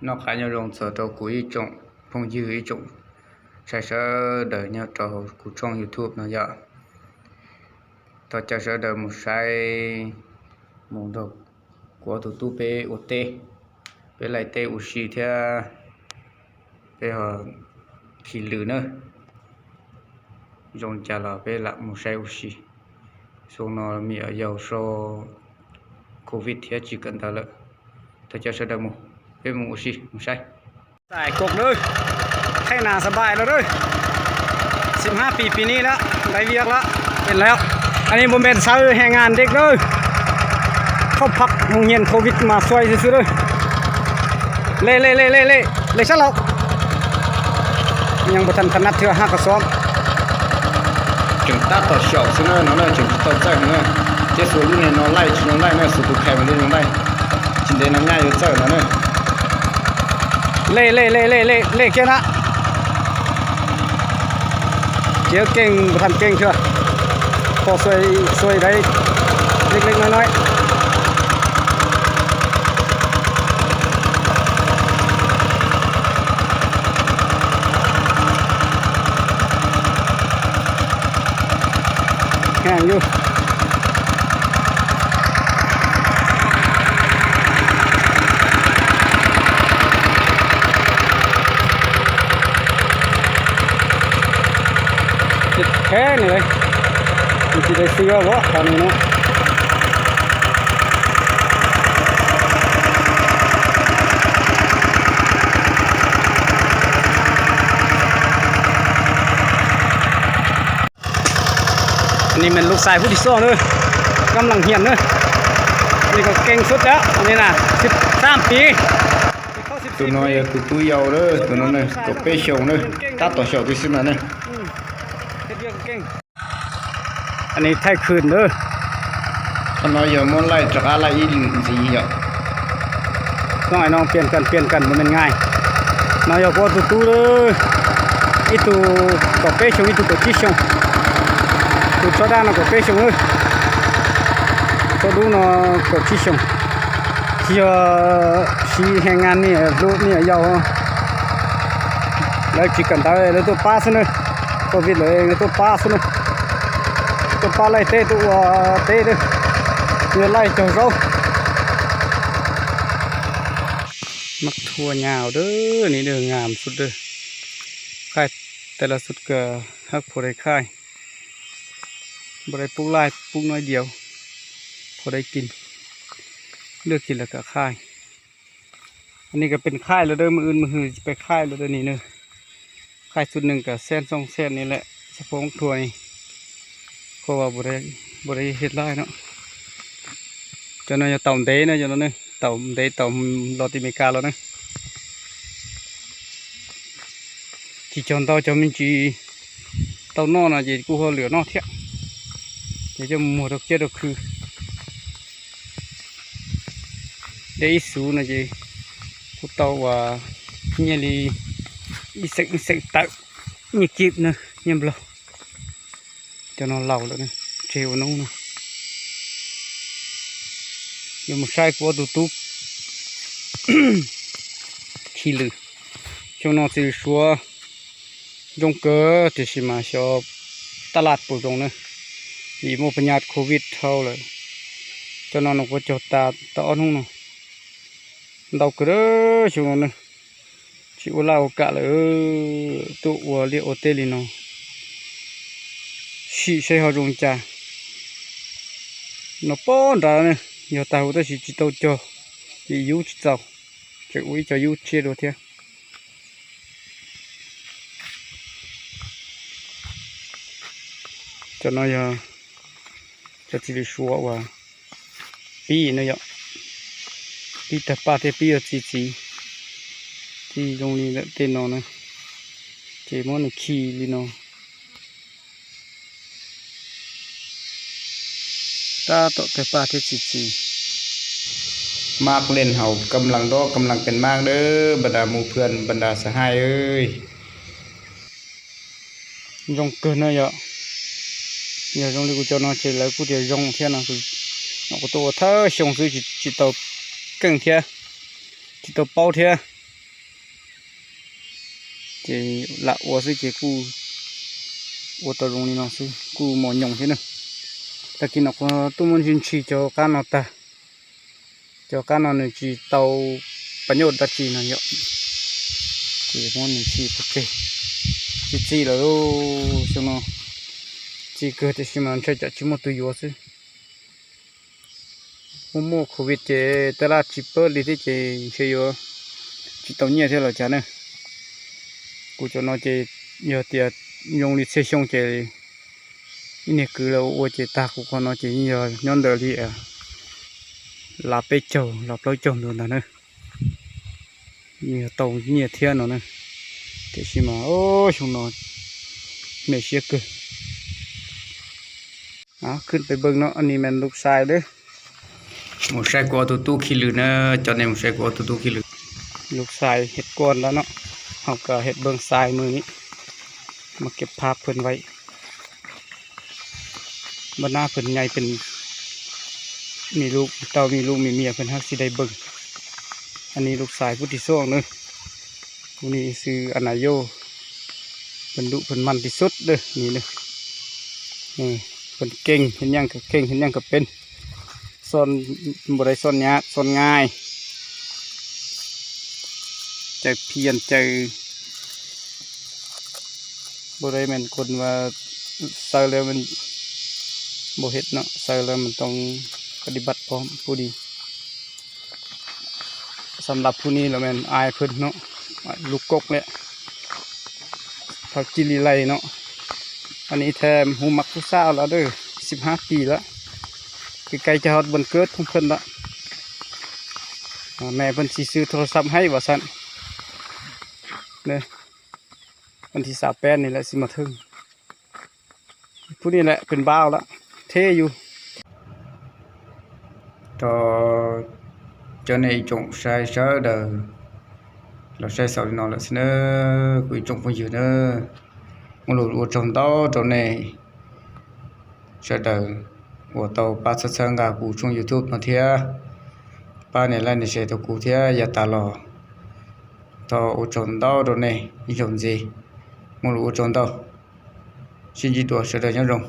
Nho khá nho rông chào rau cú ích chông, phong dư ích chông, sai sớ đờ nho trò cú chông YouTube nho yă. Tho chào sớ đờ mù sai mù độc của tù tu pê ua tê, pê lai tê u si thiá, pê hò khi lử nơ. Rông chà lò pê lạ mù sai u si. Sông nho mì ở dầu so Covid thiá chỉ cần tờ lợ. Tho chào sớ đờ mù, pê mù u si, mù sai. ສາຍກົກເດີ ໄຖນາສະບາຍແລ້ວເດີ ສິບຫ້າປີ ປີນີ້ແລ້ວ ໄດ້ວຽກແລ້ວ ເຫັນແລ້ວ ອັນນີ້ບໍ່ແມ່ນໃຊ້ແຮງງານເດັກເດີ ເຂົາພັກໂຮງຮຽນໂຄວິດມາຊ່ວຍຊື່ໆເດີ ເລ ເລ ເລ ເລ ເລ ເລຊັ້ນແລ້ວ ຍັງບໍ່ທັນຖະໜັດເທື່ອ ຫາກະຊ້ອມ Chừng tát tỏ sẹo xưa nơ, nó nơ, chừng tao chạy nơ. Chết số lũ này nó lay, nó lay nơ, số tụ khe mà đi nó lay. Chừng đến nó nhai nó chạy nó nơ. Lê, lê, lê, lê, lê, lê kia nạ. Kia kênh, bật thẳng kênh chưa? Có xoay, xoay đấy. Lích lích nói nói. ແຮງຢູ່ ແທ້ນີ້ເລີຍ ມັນຊິໄດ້ເຊື່ອບໍ່ ຄາວນີ້ເນາະ. ອັນນີ້ແມ່ນລູກຊາຍຜູ້ທີສອງເດີ ກຳລັງຮຽນເດີ ອັນນີ້ກໍເກັ່ງສຸດແລ້ວ ອັນນີ້ນະ ສິບສາມປີ ໂຕນ້ອຍຄືຕູ້ເຍົາເດີ ໂຕນັ້ນເດີ ກໍເປ້ຊົງເດີ ຕັດຕໍ່ເຊົາທີ່ຊິມາເດີ ເຮັດວຽກກໍເກັ່ງ. ອັນນີ້ໄຖຄືນເດີ ຂ້ານ້ອຍຢາກມ້ວນໄລ່ຈັກອາໄລ່ອີ່ຫຼີຊິເຍາະ ນ້ອງອ້າຍນ້ອງປ່ຽນກັນ ປ່ຽນກັນບໍ່ແມ່ນງ່າຍ ນ້ອງຢາກກໍຕູຕູ້ເດີ ອີ່ຕູກໍເປ້ຊົງ ອີ່ຕູກໍຈີຊົງ ຕູຊໍດານກໍເປ້ຊົງເດີ ຊໍດູນກໍຈີຊົງ ທີ່ວ່າຊີແຮງງານນີ້ ລູກນີ້ເຍົາ ໄລ່ຈີກັນໄດ້ ແລ້ວໂຕປາຊະເນີ Covid ເລີຍ ໂຕປາຊະເນີ ໂຕປາໄລ່ເຕະ ໂຕອວເຕະເດີ ເຮືອໄລ່ເຈົ້າເຈົ້າ ໝາກຖົ່ວຍາວເດີ ນີ້ເດີ ງາມສຸດເດີ ຂາຍແຕ່ລະຊຸດກໍຮັກພໍໄດ້ຂາຍ ບໍ່ໄດ້ປູກຫຼາຍ ປູກໜ້ອຍດຽວ ພໍໄດ້ກິນ ເລືອກກິນແລ້ວກໍຂາຍ. ອັນນີ້ກໍເປັນຂາຍແລ້ວເດີ ມື້ອື່ນມື້ຮືຊິໄປຂາຍແລ້ວເດີນີ້ເດີ ຂາຍຊຸດໜຶ່ງກໍແສນສອງແສນນີ້ແຫຼະ ສະໂພກຖົ່ວນີ້ ເພາະວ່າບໍ່ໄດ້ ບໍ່ໄດ້ເຮັດຫຼາຍເນາະ ເຈົ້ານ້ອຍເຕົາເດເນາະ ເຈົ້ານ້ອຍເນາະ ເຕົາເດ ເຕົາລອດທີ່ເມກາແລ້ວເນາະ ທີ່ຈອນເຕົາເຈົ້າມິນຈີ ເຕົານໍນະເຈ ກູເຫຼືອນໍເທຍ ເຈ ເຈົ້າມົວດອກເຈັດດອກຄື Để ý xu nè chị. Phút tàu à, nhẹ li, ý sạch, ý sạch tao, nhẹ kịp nè, nhẹ blo. Cho nó lâu lắm nè, trêu nó nè. Giờ một sai của tụi túp. Khi lử. Cho nó thì xua. Djông kơ, thì xì mà xua. Ta lạt bổ dòng nè. Vì mua panyat covid thâu lắm. Cho nó nó có cho ta, ta ớt hông nè. Đau kơ đó, xua nè. Chỉ ua lao cả là, tụ ua lia ua tê li nó. Xì xe ho djông cha. Nó pon ra nè. Yo ta hô ta xì chỉ tàu cho. Vì yú chỉ tàu. Chỉ ui cho yú chia đồ thiệt. Cho nó, ờ, cho chị đi xua qua. Pi nó dọ. Pi ta pa thế pi ở chị chị. Chị dùng đi lợn tên nó này. Chị muốn là khi đi nó. ຕາໂຕແຕ່ປາເທດຊິຈີ ມາກເຫຼັ້ນເຮົາກຳລັງດອກກຳລັງເປັນໝາກເດີ ບັນດາໝູ່ເພື່ອນ ບັນດາສະຫາຍເອີຍ. ຢອງເກີນເນາະ ຢອ ຢອ ຢອງລີກູເຈົ້າເນາະ ເຈແລ້ວກູເດຢອງເທຍເນາະ ເນາະ ກູໂຕເທີຊົງຊື້ ຈິ ຈິໂຕເກັ່ງເທຍ ຈິໂຕເປົາເທຍ. ເຈລະ ອົວຊື່ເຈ ກູ ອົວຕະລົງນີ້ເນາະ ຊື່ ກູ ໝໍຍົງ ເທນະ ຕາກິນອອກ ຕຸມັນຊິນຊີ ຈໍການອອກຕາ ຈໍການອອກໜຶ່ງຈີ ເຕົາປະໂຫຍດດັດຈີນະເຍາະ ເຈ ໝໍຍົງ ຊີ ໂອເຄ ຈີ ຈີລະ ໂອ້ ຊຸນອ ຈີ ເກີດເດຊິມານ ໃຊ້ຈະ ຈີ ໝໍຕຸຍົວ ຊື່ ໂມໂມໂຄວິດເຈ ຕະຫຼາດຈີເປີດລີທີ່ເຈ ເຊໂຍ ຈີເຕົາເຍຍເທື່ອລະຈານເອີ ກູຈະນອເຈ ຍອເຕຍ ຍົງລີເຊຊົງເຈ ອີເນກືລະໂອເຈ ຕາກູຄອນອເຈ ຍອ ຍ້ອນເດີລີອາ ລາເປໂຈ ລາເປົາໂຈໂດນນະເນ ມີເຕົາເຍຍເທື່ອນອນະ ເດຊິມາ ໂອ້ ຊຸງນອນ ເມເຊຍເກີ ເອົາ ຂຶ້ນໄປເບິ່ງເນາະ ອັນນີ້ແມ່ນລູກຊາຍເດີ ໝູຊາຍກວາຕູຕູ້ຂີ້ລືເນີ ຈອນນີ້ໝູຊາຍກວາຕູຕູ້ຂີ້ລື ລູກຊາຍເຮັດກ່ອນລະເນາະ ເຮົາກະເຮັດເບິ່ງຊາຍມື້ນີ້ ມາເກັບພາບເພິ່ນໄວ້ ບັດໜ້າເພິ່ນໃຫຍ່ເປັນ ມີລູກມີເຕົ້າ ມີລູກມີເມຍ ເພິ່ນຮັກຊິໄດ້ເບິ່ງ ອັນນີ້ລູກຊາຍຜູ້ທີສອງເດີ ຜູ້ນີ້ຊື່ອານາໂຍ ເພິ່ນດຸເພິ່ນໝັ່ນທີ່ສຸດເດີ ນີ້ເດີ ເອີ ເພິ່ນເກັ່ງ ເຮັດຫຍັງກະເກັ່ງ ເຮັດຫຍັງກະເປັນ ສອນບໍ່ໄດ້ສອນຍາກ ສອນງ່າຍ ໃຈພຽນ ໃຈ ບໍ່ໄດ້ແມ່ນຄົນວ່າໃສ່ແລ້ວມັນບໍ່ເຮັດເນາະ ໃສ່ແລ້ວມັນຕ້ອງປະຕິບັດພ້ອມຜູ້ດີ ສຳລັບຜູ້ນີ້ລະແມ່ນອ້າຍເພິ່ນເນາະ ລູກກົກແຫຼະ ເຖົ້າຈີລີໄລເນາະ ອັນນີ້ແທ້ຮູ້ມັກຜູ້ສາວລະເດີ ສິບຫ້າປີລະ ໃກ້ໆຈະຮອດວັນເກີດຂອງເພິ່ນລະ ອາ ແມ່ເພິ່ນຊິຊື້ໂທລະສັບໃຫ້ວ່າຊັ້ນເດີ ວັນທີຊາວແປດນີ້ແຫຼະຊິມາເຖິງ ຜູ້ນີ້ແຫຼະເປັນບ່າວລະ ເທ່ຢູ່ ຕໍ່ເຈົ້ານີ້ອີຈົງຊາຍເຊີເດີ ລາວຊາຍເຊົານອນລະຊິເນີ ກູອີຈົງພຸ້ນຢູ່ເນີ ມາໂຫຼດອວດຈອມເຕົາໂຕນີ້ ຊາຍເດີ ອວດເຕົາປາຊະເຊີງກາກູຊ່ອງຢູທູບມາເທຍ ປາໃນໄລໃນເຊໂຕກູເທຍ ຢ່າຕາຫຼໍ່ ຕໍ່ອວດຈອມເຕົາໂຕນີ້ ອີຈົງຊິ ມາໂຫຼດອວດຈອມເຕົາ ຊິນຈີຕົວ ຊາຍເດີ ຍອດລົງ.